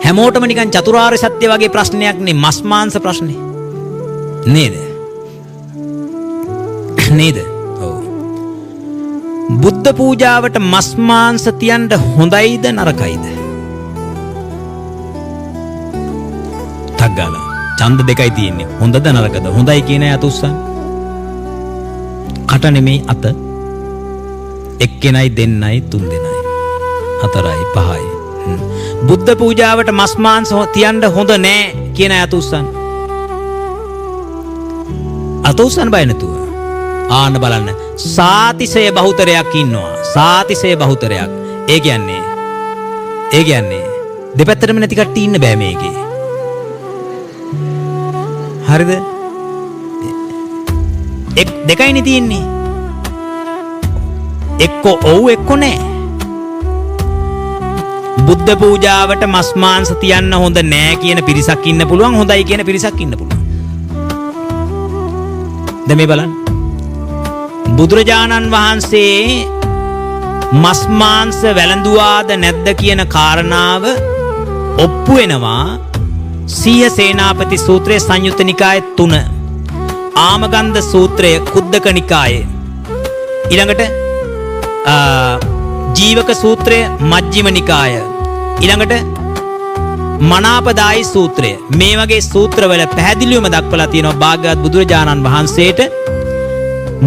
හැමෝටම නිකන් චතුරාර්ය සත්‍ය වගේ ප්‍රශ්නයක් නේ මස් මාංශ ප්‍රශ්නේ. නේද? නේද? ඔව්. බුද්ධ පූජාවට මස් මාංශ තියන්න හොඳයිද නරකයිද? ටක් ගාලා. ඡන්ද දෙකයි තියෙන්නේ. හොඳද නරකද? හොඳයි කියන අය අත උස්සන්න. කට නෙමෙයි අත. එක්කෙනයි දෙන්නයි තුන් දෙනයි. හතරයි පහයි. බුද්ධ පූජාවට මස් මාංශ තියන්න හොඳ නෑ කියන අය අත උස්සන්න. අත උස්සන්න බය නැතුව. ආන්න බලන්න. සාතිශය බහුතරයක් ඉන්නවා. සාතිශය බහුතරයක්. ඒ කියන්නේ දෙපැත්තටම නැති කට්ටිය ඉන්න බෑ මේකේ. හරිද? එක් දෙකයිනේ තියෙන්නේ. එක්ක ඔව් එක්ක නෑ. බුද්ධ පූජාවට මස් මාංශ තියන්න හොඳ නෑ කියන පිරිසක් ඉන්න පුළුවන්, හොඳයි කියන පිරිසක් ඉන්න පුළුවන්. දැන් මේ බලන්න. බුදුරජාණන් වහන්සේ මස් මාංශ වැළඳුවාද නැද්ද කියන කාරණාව ඔප්පු වෙනවා සීහ සේනාපති සූත්‍රයේ සංයුත්ත නිකායේ 3, ආමගන්ධ සූත්‍රය කුද්දක නිකායේ, ඊළඟට ජීවක සූත්‍රය මජ්ක්‍ධිම නිකාය, ඊළඟට මනාපදායි සූත්‍රය. මේ වගේ සූත්‍රවල පැහැදිලිවම දක්වලා තියෙනවා භාග්‍යවත් බුදුරජාණන් වහන්සේට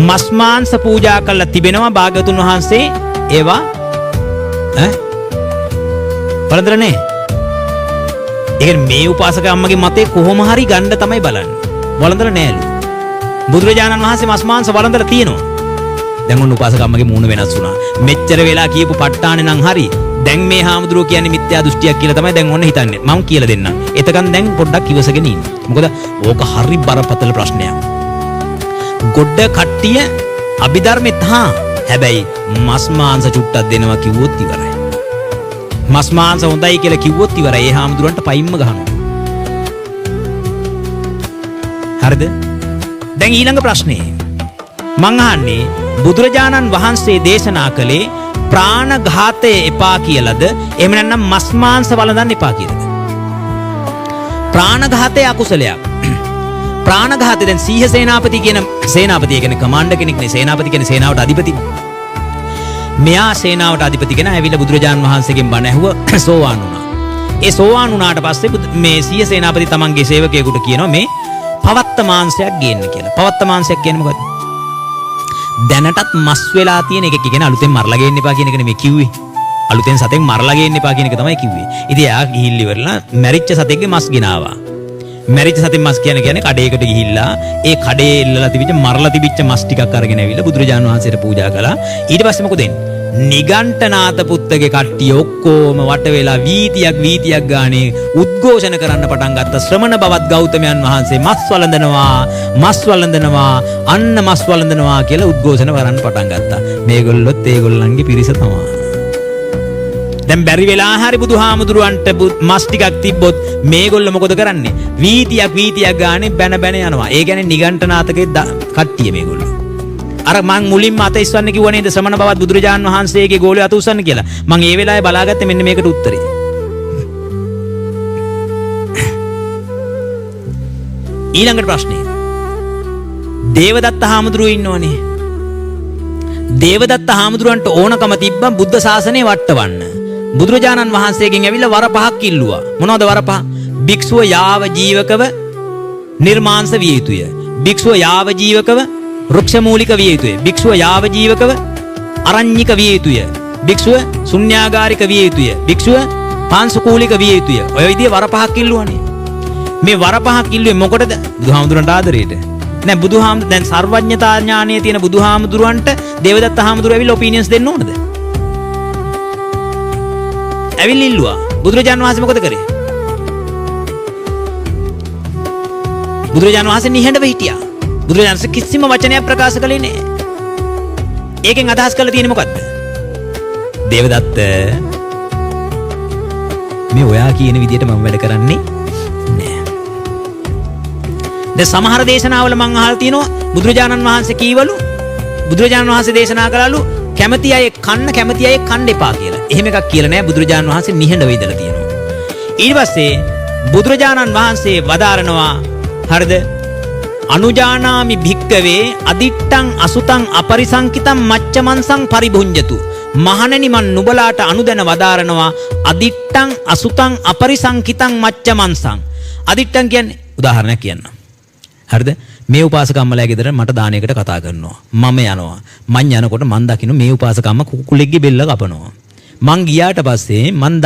මස් මාංශ පූජා කරලා තිබෙනවා. භාග්‍යවතුන් වහන්සේ ඒවා ඈ වළඳලා නෑ. ඒ කියන්නේ මේ උපාසක අම්මගේ මතේ කොහොම හරි ගන්න තමයි බලන්නේ. වළඳලා නෑලු. බුදුරජාණන් වහන්සේ මස් මාංශ වළඳලා තියෙනවා. දැන් ඔන්න උපාසක අම්මගේ මූණ වෙනස් වුණා. මෙච්චර වෙලා කියපු ප ဋ ාණේ නම් හරි. දැන් මේ හාමුදුරුවෝ කියන්නේ මිත්‍යා දෘෂ්ටියක් කියලා තමයි දැන් ඔන්න හිතන්නේ. මම කියලා දෙන්නම්. එතකන් දැන් පොඩ්ඩක් ඉවසගෙන ඉන්න. මොකද ඕක හරි බරපතල ප්‍රශ්නයක්. ගොඩ කට්ටිය අභිධර්මෙත් හා හැබැයි මස් මාංශ චුට්ටක් දෙනවා කිව්වොත් ඉවරයි. මස් මාංශ හොඳයි කියලා කිව්වොත් ඉවරයි. ඒ හාමුදුරන්ට පයින්ම ගහනවා. හරිද? දැන් ඊළඟ ප්‍රශ්නේ මං අහන්නේ බුදුරජාණන් වහන්සේ දේශනා කළේ ප්‍රාණඝාතය එපා කියලාද, එහෙම නැත්නම් මස් මාංශ වළඳන්න එපා කියලාද? ප්‍රාණඝාතය අකුසලයක්. ප්‍රාණඝාතය දැන් සීහ සේනාපති කියන සේනාපති කියන්නේ කමාන්ඩර් කෙනෙක් නේ. සේනාපති කියන්නේ සේනාවට අධිපති. මෙයා සේනාවට අධිපති කෙනා ඇවිල්ලා බුදුරජාණන් වහන්සේගෙන් බණ ඇහුවා, සෝවාන් වුණා. ඒ සෝවාන් වුණාට පස්සේ මේ සීහ සේනාපති තමන්ගේ සේවකයෙකුට කියනවා මේ පවත්ත මාංශයක් ගේන්න කියලා. පවත්ත මාංශයක් කියන්නේ මොකද්ද? දැනටත් මස් වෙලා තියෙන එක. කියන්නේ අලුතෙන් මරලා ගේන්න එපා කියන එක නෙමෙයි කිව්වේ. අලුතෙන් සතෙක් මරලා ගේන්න එපා කියන එක තමයි කිව්වේ. ඉතින් එයා ගිහිල්ලා ඉවරලා මැරිච්ච සතෙක්ගේ මස් ගෙනාවා. මැරිච්ච සතෙන් මස් කියන්නේ කඩේකට ගිහිල්ලා ඒ කඩේ එල්ලලා තිබිච්ච මරලා තිබිච්ච මස් ටිකක් අරගෙන ඇවිල්ලා බුදුරජාණන් වහන්සේට පූජා කළා. ඊට පස්සේ මොකද වෙන්නේ? නිගණ්ඨනාත පුත්තගේ කට්ටිය ඔක්කොම වට වෙලා වීතියක් වීතියක් ගානේ උද්ඝෝෂණ කරන්න පටන් ගත්තා. ශ්‍රමණ බවත් ගෞතමයන් වහන්සේ මස් වළඳනවා, මස් වළඳනවා, අන්න මස් වළඳනවා කියලා උද්ඝෝෂණ කරන්න පටන් ගත්තා. මේගොල්ලොත් ඒගොල්ලන්ගේ පිරිස තමයි. දැන් බැරි වෙලා හරි බුදුහාමුදුරුවන්ට මස් ටිකක් තිබ්බොත් මේගොල්ලෝ මොකද කරන්නේ? වීතියක් වීතියක් ගානේ බැන බැන යනවා. ඒ කියන්නේ නිගණ්ඨනාතගේ කට්ටිය මේගොල්ලෝ. අර මං මුලින්ම අත ඉස්වන්න කිව්වා නේද ශ්‍රමණ බවත් බුදුරජාන් වහන්සේගේ ගෝලය අත උස්සන්න කියලා. මං ඒ වෙලාවේ බලාගත්තේ මෙන්න මේකට උත්තරේ. ඊළඟට ප්‍රශ්නේ. දේවදත්ත හාමුදුරුවෝ ඉන්නවනේ. දේවදත්ත හාමුදුරුවන්ට ඕනකම තිබ්බා බුද්ධ ශාසනය වට්ටවන්න. බුදුරජාණන් වහන්සේගෙන් ඇවිල්ලා වර පහක් ඉල්ලුවා. මොනවද වර පහ? භික්ෂුව යාව ජීවකව නිර්මාංශ විය යුතුය. භික්ෂුව යාව ජීවකව වෘක්ෂමූලික විය යුතුය. භික්ෂුව යාව ජීවකව අරඤ්ඤික විය යුතුය. භික්ෂුව ශුන්‍යාගාරික විය යුතුය. භික්ෂුව පාංශුකූලික විය යුතුය. ඔය විදිය වර පහක් ඉල්ලුවානේ. මේ වර පහක් ඉල්ලුවේ මොකටද? බුදුහාමුදුරන්ට ආදරේට. නෑ බුදුහාමුදුර දැන් සර්වඥතා ඥානයේ තියෙන බුදුහාමුදුරන්ට දේවදත්ත හාමුදුරුවෝ ඇවිල්ලා ඔපිනියන්ස් දෙන්න ඕනද? ඇවිල්ලා ඉල්ලුවා. බුදුරජාන් වහන්සේ මොකද කරේ? බුදුරජාන් වහන්සේ නිහඬව හිටියා. බුදුරජාන් වහන්සේ කිසිම වචනයක් ප්‍රකාශ කළේ නෑ. ඒකෙන් අදහස් කරලා තියෙන්නේ මොකද්ද? දේවදත්ත මේ ඔයා කියන විදියට මම වැඩ කරන්නේ නෑ. දැන් සමහර දේශනාවල මං අහලා තියෙනවා බුදුරජාණන් වහන්සේ කීවලු, බුදුරජාණන් වහන්සේ දේශනා කළාලු කැමති අය කන්න කැමති අය කන්න එපා කියලා. එහෙම එකක් කියලා නෑ බුදුරජාණන් වහන්සේ නිහඬව ඉඳලා තියෙනවා. ඊට පස්සේ බුදුරජාණන් වහන්සේ වදාරනවා, හරිද? අනුජානාමි භික්කවේ අදිට්ඨං අසුතං අපරිසංකිතං මච්චමන්සං පරිභුඤ්ජතු. මහණෙනි, මන් නුඹලාට අනුදැන වදාරනවා අදිට්ඨං අසුතං අපරිසංකිතං මච්චමන්සං. අදිට්ඨං කියන්නේ උදාහරණයක් කියන්නම්. හරිද? මේ උපාසකම්මලා ගෙදර මට දානයකට කතා කරනවා. මම යනවා. මං යනකොට මං දකින්න මේ උපාසකම්ම කුකුලෙක්ගේ බෙල්ල කපනවා. මං ගියාට පස්සේ මං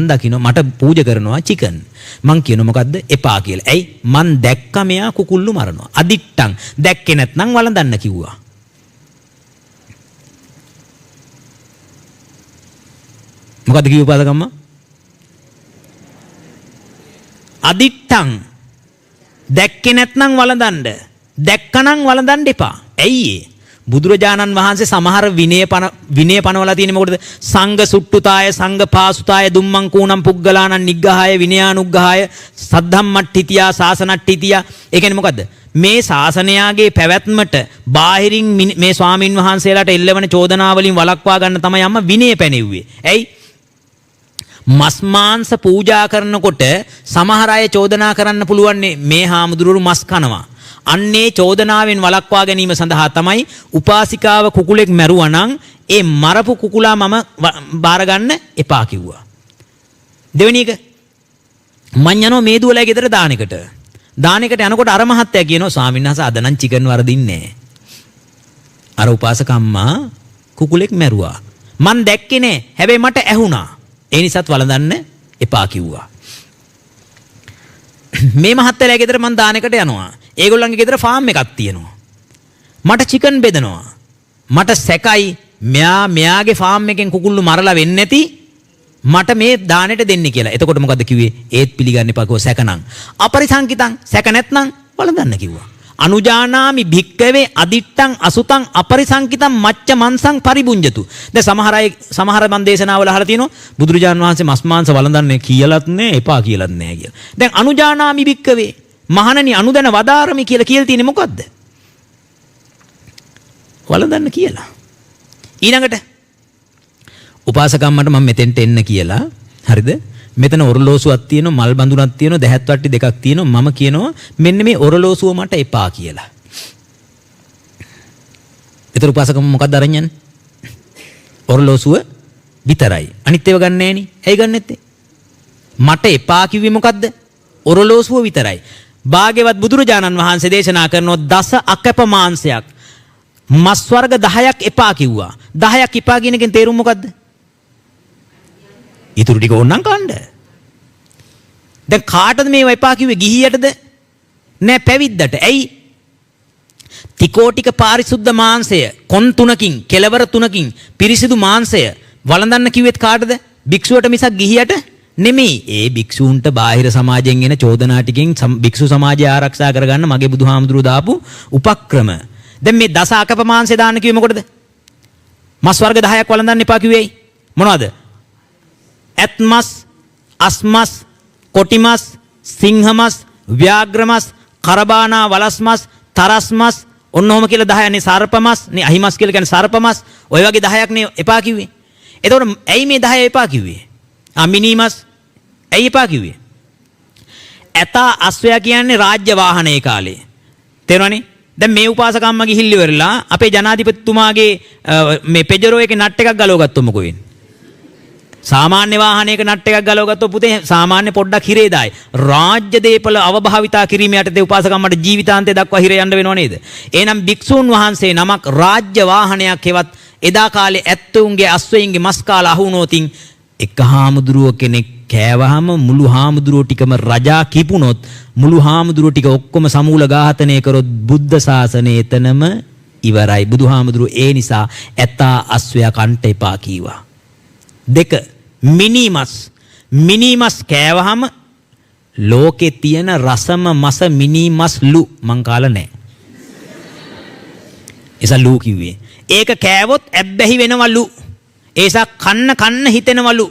දකින්න මට පූජා කරනවා චිකන්. මං කියනවා මොකද්ද? එපා කියලා. ඇයි? මං දැක්ක මෙයා කුකුල්ලු මරනවා. අදිට්ඨං දැක්කේ නැත්නම් වළඳන්න කිව්වා. මොකද්ද කිව්වේ උපාසකම්ම? අදිට්ඨං දැක්කේ නැත්නම් වළඳන්න. දැක්කනම් වළඳන්න එපා. ඇයි ඒ? බුදුරජාණන් වහන්සේ සමහර විනය පනවලා තියෙන්නේ මොකටද? සංඝ සුට්ටුතාය, සංඝ පාසුතාය, දුම්මං කූණං පුග්ගලානං නිග්ගහාය, විනයානුග්ගහාය, සද්ධම්මට්ඨිතියා, සාසනට්ඨිතියා. ඒ කියන්නේ මොකද්ද? මේ ශාසනයාගේ පැවැත්මට බාහිරින් මේ ස්වාමින් වහන්සේලාට එල්ලවන චෝදනා වලින් වළක්වා ගන්න තමයි අම්මා විනය පැනෙව්වේ. ඇයි? මස් මාංශ පූජා කරනකොට සමහර අය චෝදනා කරන්න පුළුවන්නේ මේ හාමුදුරුවෝ මස් කනවා. අන්නේ චෝදනාවෙන් වළක්වා ගැනීම සඳහා තමයි උපාසිකාව කුකුලෙක් මැරුවා නම් ඒ මරපු කුකුලා මම බාර ගන්න එපා කිව්වා. දෙවෙනි එක, මං යනවා මේ දුවලා ගෙදර දානෙකට. දානෙකට යනකොට අර මහත්තයා කියනවා ස්වාමීන් වහන්සේ අද නම් චිකන් වරදින්නේ නෑ. අර උපාසකම්මා කුකුලෙක් මැරුවා. මං දැක්කේ නෑ. හැබැයි මට ඇහුණා. ඒ නිසාත් වළඳන්න එපා කිව්වා. මේ මහත්තයාලා ගෙදර මං දානෙකට යනවා. ඒගොල්ලන්ගේ ගෙදර ෆාම් එකක් තියෙනවා. මට චිකන් බෙදනවා. මට සැකයි මෙයාගේ ෆාම් එකෙන් කුකුල්ලු මරලා වෙන්නේ නැති මට මේ දානෙට දෙන්නේ කියලා. එතකොට මොකද්ද කිව්වේ? ඒත් පිළිගන්න එපා කිව්වා සැකනම්. අපරිසංකිතං සැක නැත්නම් වළඳන්න කිව්වා. අනුජානාමි භික්කවේ අදිට්ඨං අසුතං අපරිසංකිතං මච්ච මන්සං පරිබුඤ්ජතු. දැන් සමහර අය සමහර මන් දේශනාවල අහලා තියෙනවා බුදුරජාන් වහන්සේ මස් මාංශ වළඳන්නේ කියලත් නෑ එපා කියලත් නෑ කියලා. දැන් අනුජානාමි භික්කවේ මහණනි අනුදැන වදාරමි කියලා කියලා තියෙන්නේ මොකද්ද? වළඳන්න කියලා. ඊළඟට උපාසකම්මට මම මෙතෙන්ට එන්න කියලා, හරිද? මෙතන ඔරලෝසුවක් තියෙනවා, මල් බඳුනක් තියෙනවා, දැහැත් වට්ටි දෙකක් තියෙනවා. මම කියනවා මෙන්න මේ ඔරලෝසුව මට එපා කියලා. ඒතර උපාසකම්ම මොකද්ද අරන් යන්නේ? ඔරලෝසුව විතරයි. අනිත් ඒවා ගන්න නෑනේ. ඇයි ගන්න නැත්තේ? මට එපා කිව්වේ මොකද්ද? ඔරලෝසුව විතරයි. භාග්‍යවත් බුදුරජාණන් වහන්සේ දේශනා කරනවා දස අකැප මාංශයක්. මස් වර්ග 10ක් එපා කිව්වා. 10ක් එපා කියන එකෙන් තේරුම මොකද්ද? ඉතුරු ටික ඕනනම් කන්න. දැන් කාටද මේවා එපා කිව්වේ? ගිහියටද? නෑ, පැවිද්දට. ඇයි? තිකෝටික පාරිශුද්ධ මාංශය කොන් තුනකින් කෙලවර තුනකින් පිරිසිදු මාංශය වළඳන්න කිව්වෙත් කාටද? භික්ෂුවට මිසක් ගිහියට නෙමෙයි. ඒ භික්ෂූන්ට බාහිර සමාජයෙන් එන චෝදනා ටිකෙන් භික්ෂු සමාජය ආරක්ෂා කරගන්න මගේ බුදුහාමුදුරුවෝ දාපු උපක්‍රම. දැන් මේ දස අකප මාංශය දාන්න කිව්වේ මොකටද? මස් වර්ග 10ක් වළඳන්න එපා කිව්වේ ඇයි? මොනවද? ඇත් මස්, අස් මස්, කොටි මස්, සිංහ මස්, ව්‍යාග්‍ර මස්, කරබානා වලස් මස්, තරස් මස්, ඔන්න ඔහොම කියලා 10ක් නේ. සර්ප මස් නේ, අහි මස් කියලා කියන්නේ සර්ප මස්. ඔය වගේ 10ක් නේ එපා කිව්වේ. එතකොට ඇයි මේ 10 එපා කිව්වේ? ආ, මිනි මස් ඇයි එපා කිව්වේ? ඇතා අශ්වයා කියන්නේ රාජ්‍ය වාහන ඒ කාලේ. තේරුණානේ? දැන් මේ උපාසකම්ම ගිහිල්ල ඉවරලා අපේ ජනාධිපතිතුමාගේ මේ පෙජරෝ එකේ නට් එකක් ගලව ගත්තොත් මොකෝ වෙන්නේ? සාමාන්‍ය වාහනයක නට් එකක් ගලව ගත්තොත් පුතේ සාමාන්‍ය පොඩ්ඩක් හිරේ දායි. රාජ්‍ය දේපල අවභාවිතා කිරීම යටතේ උපාසකම්මට ජීවිතාන්තය දක්වා හිරේ යන්න වෙනව නේද? එහෙනම් භික්ෂූන් වහන්සේ නමක් රාජ්‍ය වාහනයක් හෙවත් එදා කාලේ ඇත්තුන්ගේ අශ්වයින්ගේ මස් කාලා අහු වුණොතින් එක හාමුදුරුව කෙනෙක් කෑවහම මුළු හාමුදුරුවෝ ටිකම රජා කිපුණොත් මුළු හාමුදුරුවෝ ටික ඔක්කොම සමූල ඝාතනය කරොත් බුද්ධ ශාසනය එතනම ඉවරයි. බුදුහාමුදුරුවෝ ඒ නිසා ඇතා අශ්වයා කන්ට එපා කීවා. දෙක, මිනි මස්. මිනි මස් කෑවහම ලෝකේ තියෙන රසම මස මිනි මස් ලු මං කාලා නෑ. එසා ලු කිව්වේ. ඒක කෑවොත් ඇබ්බැහි වෙනවලු. ඒසා කන්න කන්න හිතෙනවලු.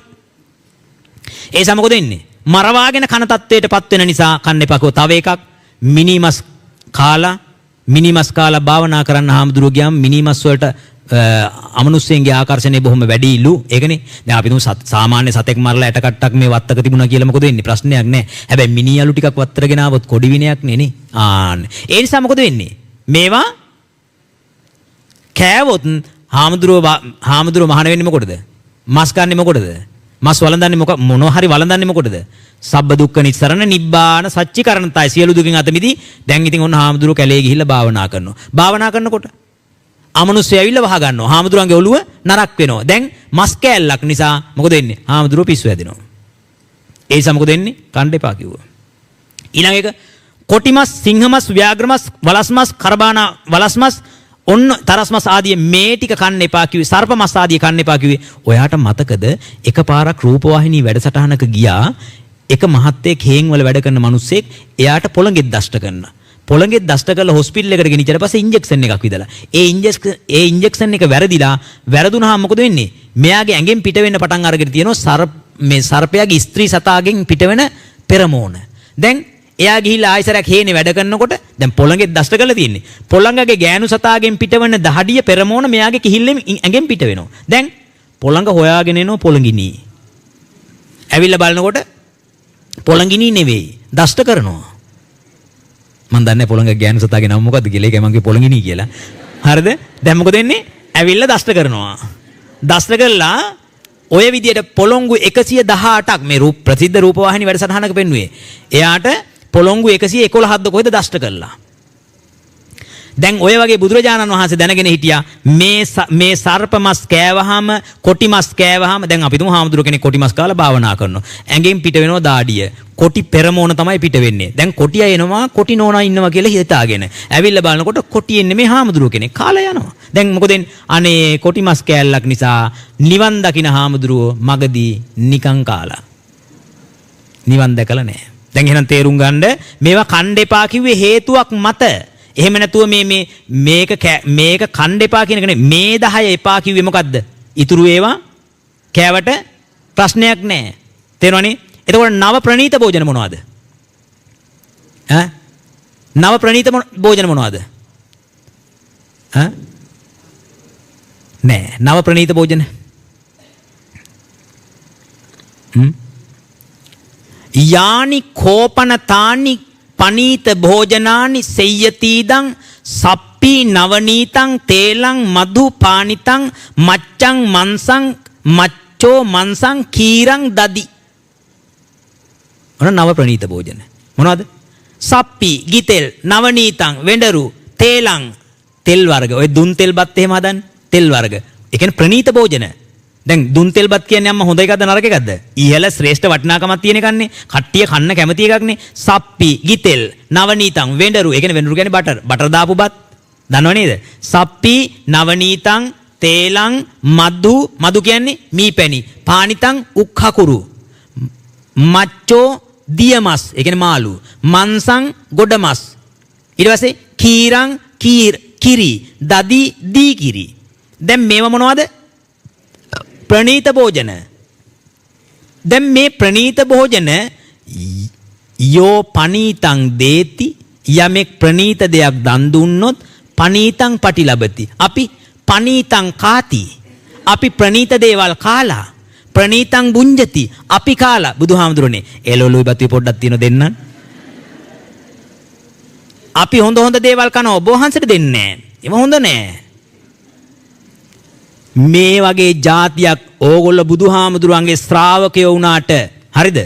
ඒසා මොකද වෙන්නේ? මරවාගෙන කන තත්වයට පත් වෙන නිසා කන්න එපා කිව්වා. තව එකක්, මිනි මස් කාලා මිනි මස් කාලා භාවනා කරන්න හාමුදුරුවෝ ගියාම මිනි මස් වලට අමනුෂ්‍යයන්ගේ ආකර්ෂණය බොහොම වැඩිලු. ඒකනේ. දැන් අපි තුමු සාමාන්‍ය සතෙක් මරලා ඇට කට්ටක් මේ වත්තක තිබුණා කියලා මොකද වෙන්නේ? ප්‍රශ්නයක් නෑ. හැබැයි මිනි අලු ටිකක් වත්තට ගෙන ආවොත් කොඩි විනයක් නේ නේ. ආන්න. ඒ නිසා මොකද වෙන්නේ? මේවා කෑවොත් හාමුදුරුව මහාන වෙන්නේ මොකටද? මස් කන්නේ මොකටද? මස් වළඳන්නේ මොක මොනවා හරි වළඳන්නේ මොකටද? සබ්බ දුක්ඛ නිස්සරණ නිබ්බාන සච්චිකරණතයි සියලු දුකින් අත මිදී දැන් ඉතින් ඔන්න හාමුදුරුව කැලේ ගිහිල්ලා භාවනා කරනවා. භාවනා කරනකොට අමනුෂ්‍ය ඇවිල්ලා වහ ගන්නවා. හාමුදුරුවන්ගේ ඔළුව නරක් වෙනවා. දැන් මස් කෑල්ලක් නිසා මොකද වෙන්නේ? හාමුදුරුව පිස්සු හැදෙනවා. ඒ නිසා මොකද වෙන්නේ? කන්න එපා කිව්වා. ඊළඟ එක කොටි මස්, සිංහ මස්, ව්‍යාඝ්‍ර මස්, වලස් මස්, කරබානා වලස් මස්, ඔන්න තරස් මස් ආදී මේ ටික කන්න එපා කිව්වේ. සර්ප මස් ආදී කන්න එපා කිව්වේ. ඔයාට මතකද එකපාරක් රූපවාහිනී වැඩසටහනක ගියා එක මහත්තයෙක් හේන් වල වැඩ කරන මිනිස්සෙක් එයාට පොළඟෙක් දෂ්ට කරනවා. පොළඟෙක් දෂ්ට කරලා හොස්පිටල් එකට ගෙනිච්චට පස්සේ ඉන්ජෙක්ෂන් එකක් විදලා. ඒ ඉන්ජෙක්ෂන් එක වැරදිලා වැරදුනහම මොකද වෙන්නේ? මෙයාගේ ඇඟෙන් පිට වෙන්න පටන් අරගෙන තියෙනවා මේ සර්පයාගේ ස්ත්‍රී සතාගෙන් පිට වෙන පෙරමෝන. දැන් එයා ගිහිල්ලා ආයෙසරයක් හේනේ වැඩ කරනකොට දැන් පොළඟෙක් දෂ්ට කරලා තියෙන්නේ. පොළඟගේ ගෑනු සතාගෙන් පිටවන දහඩිය පෙරමෝන මෙයාගේ කිහිල්ලෙන් ඇඟෙන් පිට වෙනවා. දැන් පොළඟ හොයාගෙන එනවා පොළඟිනී. ඇවිල්ලා බලනකොට පොළඟිනී නෙවෙයි දෂ්ට කරනවා. මං දන්නේ පොළඟ ගෑනු සතාගේ නම මොකද්ද කියලා. ඒකයි මං කිව්වේ පොළඟිනී කියලා. හරිද? දැන් මොකද වෙන්නේ? ඇවිල්ලා දෂ්ට කරනවා. දෂ්ට කළා ඔය විදියට පොළොංගු 118ක් මේ රූප ප්‍රසිද්ධ රූපවාහිනී වැඩසටහනක පෙන්නුවේ. එයාට පොළොංගු 111ක්ද කොහෙද දෂ්ට කළා. දැන් ඔය වගේ බුදුරජාණන් වහන්සේ දැනගෙන හිටියා මේ මේ සර්ප මස් කෑවහම කොටි මස් කෑවහම දැන් අපි තුමු හාමුදුරු කෙනෙක් කොටි මස් කාලා භාවනා කරනවා. ඇඟෙන් පිට වෙනවා දාඩිය. කොටි පෙරමෝන තමයි පිට වෙන්නේ. දැන් කොටිය එනවා කොටි නෝනා ඉන්නවා කියලා හිතාගෙන. ඇවිල්ලා බලනකොට කොටි එන්නේ මේ හාමුදුරු කෙනෙක් කාලා යනවා. දැන් මොකද අනේ කොටි මස් කෑල්ලක් නිසා නිවන් දකින හාමුදුරුවෝ මගදී නිකන් කාලා. නිවන් දැකලා නෑ. දැන් එහෙනම් තේරුම් ගන්න මේවා කණ්ඩ එපා කිව්වේ හේතුවක් මත. එහෙම නැතුව මේ මේ මේක මේක කණ්ඩ එපා කියන එක නෙමෙයි. මේ 10 එපා කිව්වේ මොකද්ද? ඉතුරු ඒවා කෑවට ප්‍රශ්නයක් නෑ. තේරෙනවනේ? එතකොට නව ප්‍රණීත භෝජන මොනවද? ඈ? නව ප්‍රණීත භෝජන මොනවද? ඈ? නෑ. නව ප්‍රණීත භෝජන. යානි කෝපන තානි පනීත භෝජනානි සෙය්‍යතීදං සප්පී නවනීතං තේලං මధు පානිතං මච්ඡං මන්සං මච්චෝ මන්සං කීරං දදි. ඔන්න නව ප්‍රණීත භෝජන. මොනවද? සප්පි, ගිතෙල්, නවනීතං, වෙඬරු, තේලං, තෙල් වර්ග. ඔය දුන් තෙල් බත් එහෙම හදන්නේ. තෙල් වර්ග. ඒ කියන්නේ ප්‍රණීත භෝජන. දැන් දුන් තෙල් බත් කියන්නේ අම්මා හොඳ එකක්ද නරක එකක්ද? ඉහළ ශ්‍රේෂ්ඨ වටිනාකමක් තියෙන එකන්නේ. කට්ටිය කන්න කැමති එකක්නේ. සප්පි, ගිතෙල්, නවනීතං, වෙඬරු. ඒ කියන්නේ වෙඬරු කියන්නේ බටර්. බටර් දාපු බත්. දන්නව නේද? සප්පි, නවනීතං, තේලං, මధు, මధు කියන්නේ මීපැණි. පානිතං, උක්හකුරු. මච්චෝ, දියමස්. ඒ කියන්නේ මාළු. මන්සං, ගොඩමස්. ඊට පස්සේ කීරං, කිරි, දදි, දී කිරි. දැන් මේවා මොනවද? ප්‍රණීත භෝජන. දැන් මේ ප්‍රණීත භෝජන යෝ පනීතං දේති යමෙක් ප්‍රණීත දෙයක් දන් දුන්නොත් පනීතං පටිලබති. අපි පනීතං කාති. අපි ප්‍රණීත දේවල් කාලා ප්‍රණීතං බුඤ්ජති. අපි කාලා බුදුහාමුදුරනේ එළවලුයි බතුයි පොඩ්ඩක් තියෙන දෙන්න. අපි හොඳ හොඳ දේවල් කනවා ඔබ වහන්සේට දෙන්නේ නෑ. ඒව හොඳ නෑ. මේ වගේ ජාතියක් ඕගොල්ලෝ බුදුහාමුදුරුවන්ගේ ශ්‍රාවකයෝ වුණාට හරිද?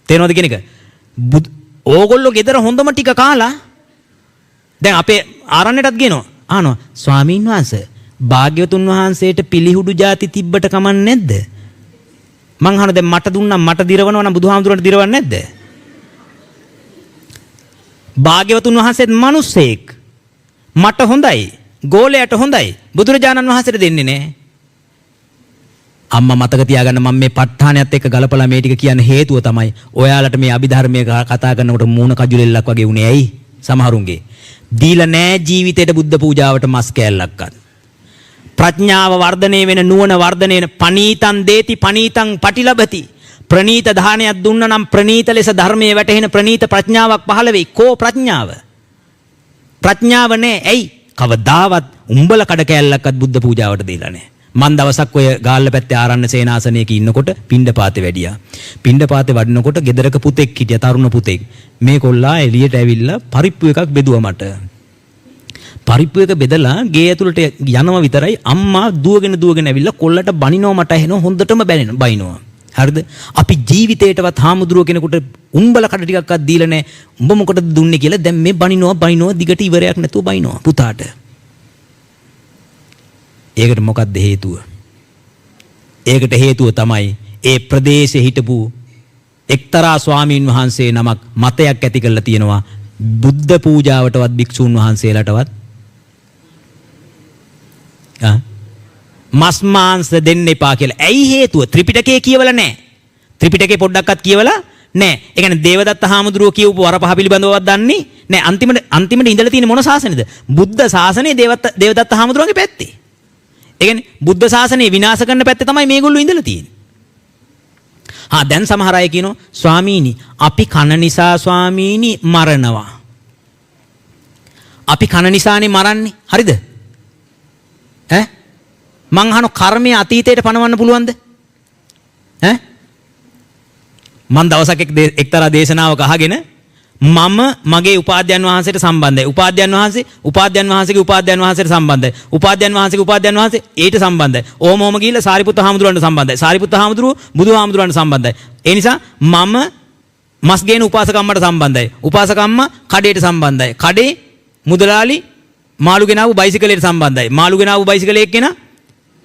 තේරෙනවද කියන එක? ඕගොල්ලෝ ගෙදර හොඳම ටික කාලා දැන් අපේ ආරණ්‍යයටත් ගේනවා. අහනවා ස්වාමීන් වහන්සේ භාග්‍යවතුන් වහන්සේට පිළිහුඩු ජාති තිබ්බට කමක් නැද්ද? මං අහනවා දැන් මට දුන්නා මට දිරවනවා නම් බුදුහාමුදුරන්ට දිරවන්නේ නැද්ද? භාග්‍යවතුන් වහන්සේත් මිනිස්සෙක්. මට හොඳයි. ගෝලයට හොඳයි. බුදුරජාණන් වහන්සේට දෙන්නේ නෑ. අම්මා මතක තියාගන්න මම මේ ප ဋ ාණයත් එක්ක ගලපලා මේ ටික කියන්න හේතුව තමයි ඔයාලට මේ අභිධර්මයේ කතා කරනකොට මූණ කජුලෙල්ලක් වගේ වුණේ ඇයි? සමහරුන්ගේ. දීලා නෑ ජීවිතේට බුද්ධ පූජාවට මස් කෑල්ලක්වත්. ප්‍රඥාව වර්ධනය වෙන නුවණ වර්ධනය වෙන පනීතං දේති පනීතං පටිලබති. ප්‍රනීත දානයක් දුන්නා නම් ප්‍රනීත ලෙස ධර්මයේ වැටහෙන ප්‍රනීත ප්‍රඥාවක් පහළ වෙයි. කෝ ප්‍රඥාව? ප්‍රඥාව නෑ. ඇයි? කවදාවත් උඹල කඩ කෑල්ලක්වත් බුද්ධ පූජාවට දීලා නැහැ. මං දවසක් ඔය ගාල්ල පැත්තේ ආරණ්‍ය සේනාසනයක ඉන්නකොට පිණ්ඩපාතේ වැඩියා. පිණ්ඩපාතේ වඩිනකොට ගෙදරක පුතෙක් හිටියා, තරුණ පුතෙක්. මේ කොල්ලා එළියට ඇවිල්ලා පරිප්පු එකක් බෙදුවා මට. පරිප්පු එක බෙදලා ගේ ඇතුළට යනවා විතරයි අම්මා දුවගෙන දුවගෙන ඇවිල්ලා කොල්ලට බනිනවා, මට ඇහෙනවා හොඳටම බයිනවා. හරිද? අපි ජීවිතේටවත් හාමුදුරුව කෙනෙකුට උඹල කඩ ටිකක්වත් දීලා නැහැ. උඹ මොකටද දුන්නේ කියලා දැන් මේ බනිනවා බනිනවා දිගට ඉවරයක් නැතුව බයිනවා පුතාට. ඒකට මොකද්ද හේතුව? ඒකට හේතුව තමයි ඒ ප්‍රදේශයේ හිටපු එක්තරා ස්වාමීන් වහන්සේ නමක් මතයක් ඇති කරලා තියෙනවා බුද්ධ පූජාවටවත් භික්ෂූන් වහන්සේලාටවත් මස් මාංශ දෙන්න එපා කියලා. ඇයි හේතුව? ත්‍රිපිටකය කියවලා නැහැ. ත්‍රිපිටකේ පොඩ්ඩක්වත් කියවලා නැහැ. ඒ කියන්නේ දේවදත්ත හාමුදුරුවෝ කියවපු වර පහ පිළිබඳවවත් දන්නේ නැහැ. අන්තිමට අන්තිමට ඉඳලා තියෙන මොන ශාසනයද? බුද්ධ ශාසනයේ දේවදත්ත හාමුදුරුවන්ගේ පැත්තේ. ඒ කියන්නේ බුද්ධ ශාසනය විනාශ කරන පැත්තේ තමයි මේගොල්ලෝ ඉඳලා තියෙන්නේ. හා දැන් සමහර අය කියනවා ස්වාමීනි අපි කන නිසා ස්වාමීනි මරනවා. අපි කන නිසානේ මරන්නේ. හරිද? ඈ මං අහන කර්මය අතීතයට පනවන්න පුළුවන්ද? ඈ මං දවසක් එක්තරා දේශනාවක අහගෙන මම මගේ උපාධ්‍යයන් වහන්සේට සම්බන්ධයි. උපාධ්‍යයන් වහන්සේ උපාධ්‍යයන් වහන්සේගේ උපාධ්‍යයන් වහන්සේට සම්බන්ධයි. උපාධ්‍යයන් වහන්සේගේ උපාධ්‍යයන් වහන්සේ ඊට සම්බන්ධයි. ඕම ඕම ගිහිල්ලා සාරිපුත්ත හාමුදුරන්ට සම්බන්ධයි. සාරිපුත්ත හාමුදුරුවෝ බුදුහාමුදුරන්ට සම්බන්ධයි. ඒ නිසා මම මස් ගේන උපාසකම්මට සම්බන්ධයි. උපාසකම්ම කඩේට සම්බන්ධයි. කඩේ මුදලාලි මාළු ගෙනාවු බයිසිකලයට සම්බන්ධයි. මාළු ගෙනාවු බයිසිකලේ එක්කෙනා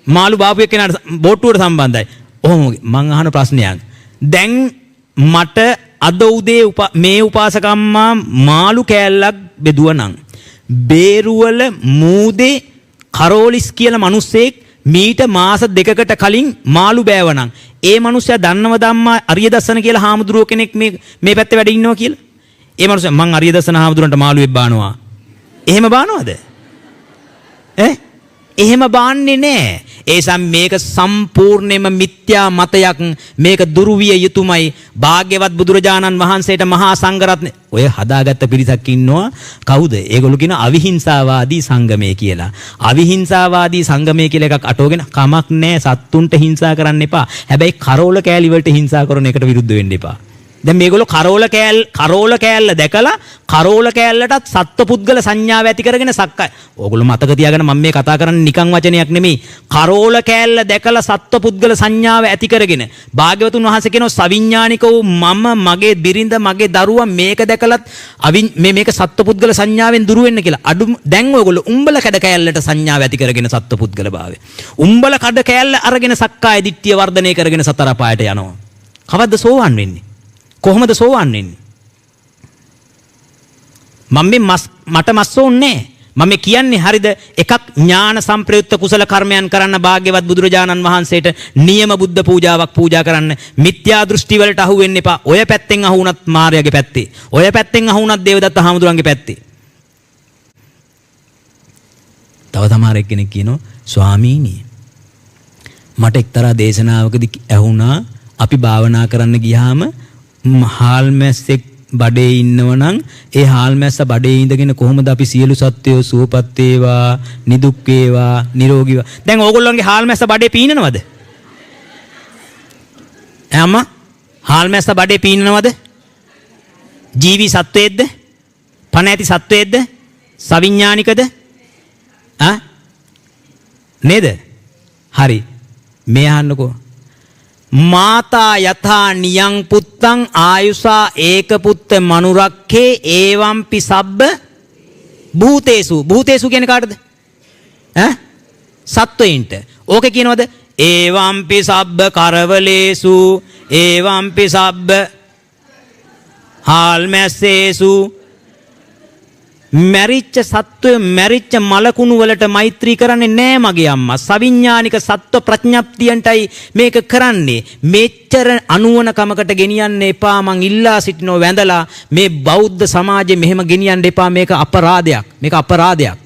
මාළු බාපු එක්කෙනාට බෝට්ටුවට සම්බන්ධයි. ඔහොම මං අහන ප්‍රශ්නයක්. දැන් මට අද උදේ මේ උපාසකම්මා මාළු කෑල්ලක් බෙදුවා නම් බේරුවල මූදේ කරෝලිස් කියලා මිනිස්සෙක් මීට මාස දෙකකට කලින් මාළු බෑවනම් ඒ මිනිස්සයා දන්නව ධම්මා අරියදස්සන කියලා හාමුදුරුවෝ කෙනෙක් මේ මේ පැත්තේ වැඩ ඉන්නවා කියලා. ඒ මිනිස්සයා මං අරියදස්සන හාමුදුරන්ට මාළුවෙක් බානවා. එහෙම බානවද? ඈ එහෙම බාන්නේ නෑ. ඒසම් මේක සම්පූර්ණයෙන්ම මිත්‍යා මතයක්. මේක දුරු විය යුතුමයි. භාග්‍යවත් බුදුරජාණන් වහන්සේට මහා සංඝරත්නය ඔය හදාගත්ත පිරිසක් ඉන්නවා. කවුද? ඒගොල්ලෝ කියන අවිහිංසාවාදී සංගමය කියලා. අවිහිංසාවාදී සංගමය කියලා එකක් අටවගෙන කමක් නෑ, සත්තුන්ට හිංසා කරන්න එපා. හැබැයි කරෝල කෑලි වලට හිංසා කරන එකට විරුද්ධ වෙන්න එපා. දැන් මේගොල්ලෝ කරෝල කෑල්ල දැකලා කරෝල කෑල්ලටත් සත්වපුද්ගල සංඥාව ඇති කරගෙන සක්කාය. ඕගොල්ලෝ මතක තියාගන්න මම මේ කතා කරන්නේ නිකන් වචනයක් නෙමෙයි. කරෝල කෑල්ල දැකලා සත්වපුද්ගල සංඥාව ඇති කරගෙන භාග්‍යවතුන් වහන්සේ කියනවා සවිඥානික වූ මම, මගේ බිරිඳ, මගේ දරුවා මේක දැකලත් මේ මේක සත්වපුද්ගල සංඥාවෙන් දුරු වෙන්න කියලා. අඩු දැන් ඔයගොල්ලෝ උඹල කඩ කෑල්ලට සංඥාව ඇති කරගෙන සත්වපුද්ගල භාවය. උඹල කඩ කෑල්ල අරගෙන සක්කාය දිට්ඨිය වර්ධනය කරගෙන සතර අපායට යනවා. කවද්ද සෝවන් වෙන්නේ? කොහොමද සෝවන් වෙන්නේ? මම මේ මස් මට මස් ඕනේ නෑ. මම මේ කියන්නේ හරිද? එකක් ඥාන සම්ප්‍රයුක්ත කුසල කර්මයන් කරන්න භාග්‍යවත් බුදුරජාණන් වහන්සේට නියම බුද්ධ පූජාවක් පූජා කරන්න. මිත්‍යා දෘෂ්ටි වලට අහු වෙන්න එපා. ඔය පැත්තෙන් අහු වුණත් මාර්යාගේ පැත්තේ. ඔය පැත්තෙන් අහු වුණත් දේවදත්ත හාමුදුරන්ගේ පැත්තේ. තව සමහර එක්කෙනෙක් කියනවා ස්වාමීනි මට එක්තරා දේශනාවකදී ඇහුණා අපි භාවනා කරන්න ගියාම හාල් මැස්සෙක් බඩේ ඉන්නවනම් ඒ හාල් මැස්ස බඩේ ඉඳගෙන කොහොමද අපි සියලු සත්වයෝ සුවපත් වේවා, නිදුක් වේවා, නිරෝගී වේවා. දැන් ඕගොල්ලන්ගේ හාල් මැස්ස බඩේ පීනනවද? ඈ අම්මා, හාල් මැස්ස බඩේ පීනනවද? ජීවි සත්වයේද්ද? පණ ඇති සත්වයේද්ද? සවිඥානිකද? ආ නේද? හරි. මේ අහන්නකෝ. මාතා යථා නියං පුත්තං ආයුසා ඒක පුත්ත මනුරක්ඛේ ඒවම්පි සබ්බ භූතේසු. භූතේසු කියන්නේ කාටද? ඈ සත්වයින්ට. ඕකේ කියනවද ඒවම්පි සබ්බ කරවලේසු ඒවම්පි සබ්බ හාල්මැස්සේසු. මැරිච්ච සත්වය මැරිච්ච මලකුණු වලට මෛත්‍රී කරන්නේ නෑ මගේ අම්මා. සවිඥානික සත්ව ප්‍රඥප්තියන්ටයි මේක කරන්නේ. මෙච්චර අනුවණකමකට ගෙනියන්න එපා. මං ඉල්ලා සිටිනව වැඳලා මේ බෞද්ධ සමාජෙ මෙහෙම ගෙනියන්න එපා. මේක අපරාධයක්. මේක අපරාධයක්.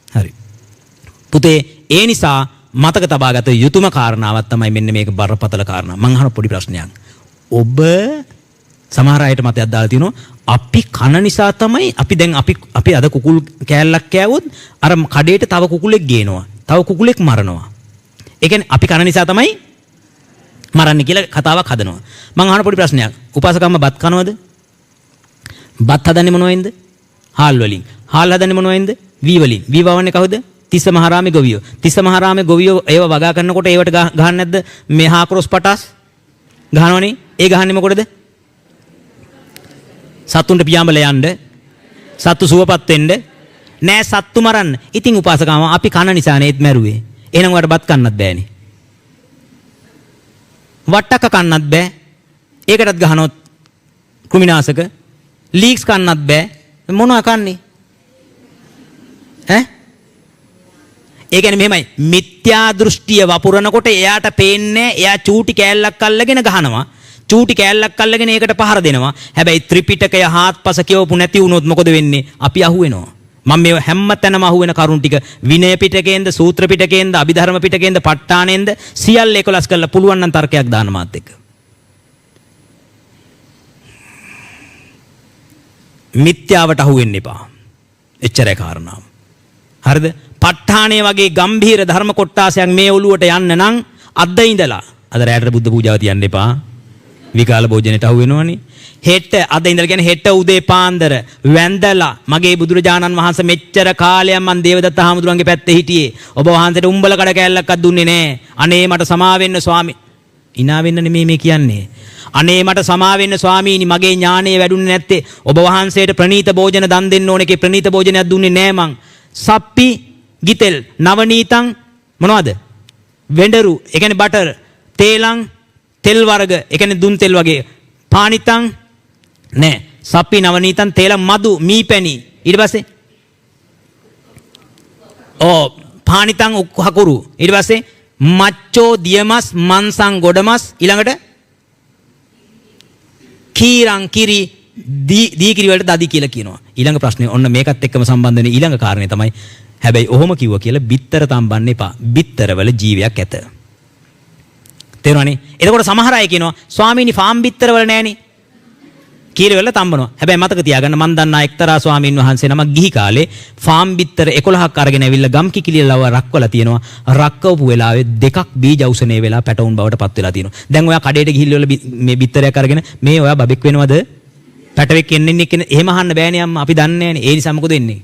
හරි. පුතේ ඒ නිසා මතක තබාගත යුතුම කාරණාවක් තමයි මෙන්න මේක බරපතල කාරණා. මං අහන පොඩි ප්‍රශ්නයක්. ඔබ සමහර අයට මතයක් දාලා තිනවා අපි කන නිසා තමයි අපි දැන් අපි අපි අද කුකුල් කෑල්ලක් කෑවොත් අර කඩේට තව කුකුලෙක් ගේනවා. තව කුකුලෙක් මරනවා. ඒ කියන්නේ අපි කන නිසා තමයි මරන්නේ කියලා කතාවක් හදනවා. මං අහන පොඩි ප්‍රශ්නයක්. උපාසකම්ම බත් කනවද? බත් හදන්නේ මොනවෙන්ද? හාල් වලින්. හාල් හදන්නේ මොනවෙන්ද? වී වලින්. වී වවන්නේ කවුද? තිස්ස මහරාමේ ගොවියෝ. තිස්ස මහරාමේ ගොවියෝ ඒව වගා කරනකොට ඒවට ගහන්නේ නැද්ද? මේ හාක්‍රොස් පටාස් ගහනවනේ. ඒ ගහන්නේ මොකටද? සත්තුන්ට පියාඹලා යන්න, සත්තු සුවපත් වෙන්න නෑ, සත්තු මරන්න. ඉතින් උපාසකම අපි කන නිසා නේත් මැරුවේ. එහෙනම් ඔයාලට බත් කන්නත් බෑනේ. වට්ටක්ක කන්නත් බෑ. ඒකටත් ගහනොත් කෘමිනාශක. ලීක්ස් කන්නත් බෑ. මොනවා කන්නේ? ඈ? ඒ කියන්නේ මෙහෙමයි, මිත්‍යා දෘෂ්ටිය වපුරනකොට එයාට පේන්නේ එයා චූටි කෑල්ලක් අල්ලගෙන ගහනවා. චූටි කෑල්ලක් අල්ලගෙන ඒකට පහර දෙනවා. හැබැයි ත්‍රිපිටකය හාත්පස කියවපු නැති වුණොත් මොකද වෙන්නේ? අපි අහුවෙනවා. මම මේ හැම තැනම අහුවෙන කරුණු ටික විනය පිටකයෙන්ද, සූත්‍ර පිටකයෙන්ද, අභිධර්ම පිටකයෙන්ද, ප ဋ ාණයෙන්ද සියල්ල එකලස් කරලා පුළුවන් නම් තර්කයක් දාන්න මාත් එක්ක. මිත්‍යාවට අහු වෙන්න එපා. එච්චරයි කාරණාව. හරිද? ප ဋ ාණය වගේ ගම්භීර ධර්ම කොටාසයක් මේ ඔළුවට යන්න නම් අද ඉඳලා, අද රැයට බුද්ධ පූජාව තියන්න එපා. විකාල භෝජනයට අහු වෙනවනේ. හෙට අද ඉඳලා කියන්නේ හෙට උදේ පාන්දර වැඳලා මගේ බුදුරජාණන් වහන්සේ මෙච්චර කාලයක් මං දේවදත්ත හාමුදුරන්ගේ පැත්තේ හිටියේ. ඔබ වහන්සේට උම්බල කඩ කෑල්ලක්වත් දුන්නේ නෑ. අනේ මට සමා වෙන්න ස්වාමී. ඉනා වෙන්න නෙමෙයි මේ කියන්නේ. අනේ මට සමා වෙන්න ස්වාමීනි, මගේ ඥානය වැඩුන්නේ නැත්තේ. ඔබ වහන්සේට ප්‍රණීත භෝජන දන් දෙන්න ඕන එකේ ප්‍රණීත භෝජනයක් දුන්නේ නෑ මං. සප්පි ගිතෙල් නවනීතං මොනවද? වෙඬරු, ඒ කියන්නේ බටර්, තේලං තෙල් වර්ග, ඒ කියන්නේ දුන් තෙල් වගේ. පානිතං නෑ. සප්පි නවනීතං තේලං මදු මීපැණි. ඊට පස්සේ ඔව් පානිතං හකුරු. ඊට පස්සේ මච්චෝ දියමස් මන්සං ගොඩමස්. ඊළඟට කීරං කිරි දී කිරි වලට දදි කියලා කියනවා. ඊළඟ ප්‍රශ්නේ ඔන්න මේකත් එක්කම සම්බන්ධ වෙන ඊළඟ කාරණේ තමයි, හැබැයි ඔහොම කිව්වා කියලා බිත්තර තම්බන්න එපා. බිත්තරවල ජීවයක් ඇත. තේරුණානේ? එතකොට සමහර අය කියනවා ස්වාමීනි ෆාම් බිත්තරවල නෑනේ කියලා වෙලා තම්බනවා. හැබැයි මතක තියාගන්න, මන් දන්නා එක්තරා ස්වාමීන් වහන්සේ නමක් ගිහි කාලේ ෆාම් බිත්තර 11ක් අරගෙන ඇවිල්ලා ගම් කිකිලිය ලව රක්වලා තියෙනවා. රක්කවපු වෙලාවේ දෙකක් බීජ ඖෂධය වෙලා පැටවුන් බවට පත් වෙලා තියෙනවා. දැන් ඔයා කඩේට ගිහිල්ලා මේ බිත්තරයක් අරගෙන මේ ඔයා බබෙක් වෙනවද? පැටවෙක් එන්නේ කියන එහෙම අහන්න බෑනේ අම්මා, අපි දන්නේ නෑනේ. ඒ නිසා මොකද වෙන්නේ?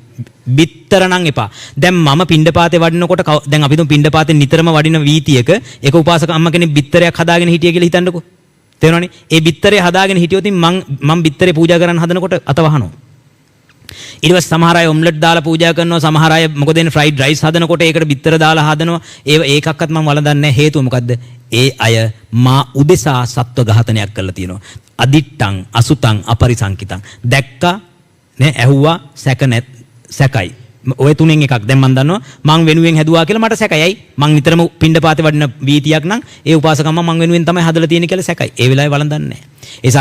බිත්තර නම් එපා. දැන් මම පිණ්ඩපාතේ වඩිනකොට දැන් අපි තුන් පිණ්ඩපාතේ නිතරම වඩින වීතියක එක උපාසක අම්මා කෙනෙක් බිත්තරයක් හදාගෙන හිටිය කියලා හිතන්නකෝ. තේරුණානේ? ඒ බිත්තරේ හදාගෙන හිටියොත් මං බිත්තරේ පූජා කරන්න හදනකොට අත වහනවා. ඊට පස්සේ සමහර අය ඔම්ලට් දාලා පූජා කරනවා. සමහර අය මොකද වෙන්නේ? ෆ්‍රයිඩ් රයිස් හදනකොට ඒකට බිත්තර දාලා හදනවා. ඒව ඒකක්වත් මං වළඳන්නේ නැහැ. හේතුව මොකද්ද? ඒ අය මා උදෙසා සත්ව ඝාතනයක් කරලා තියෙනවා. අදිට්ටං අසුතං අපරිසංකිතං. දැක්කා නේ, ඇහුවා, සැක නැත්, සැකයි. ඔය තුනෙන් එකක්. දැන් මං දන්නවා මං වෙනුවෙන් හැදුවා කියලා මට සැකයි. ඇයි? මං නිතරම පිණ්ඩපාතේ වඩින වීතියක් නම් ඒ උපාසකම්ම මං වෙනුවෙන් තමයි හදලා තියෙන්නේ කියලා සැකයි. ඒ වෙලාවේ වළඳන්නේ නැහැ. ඒ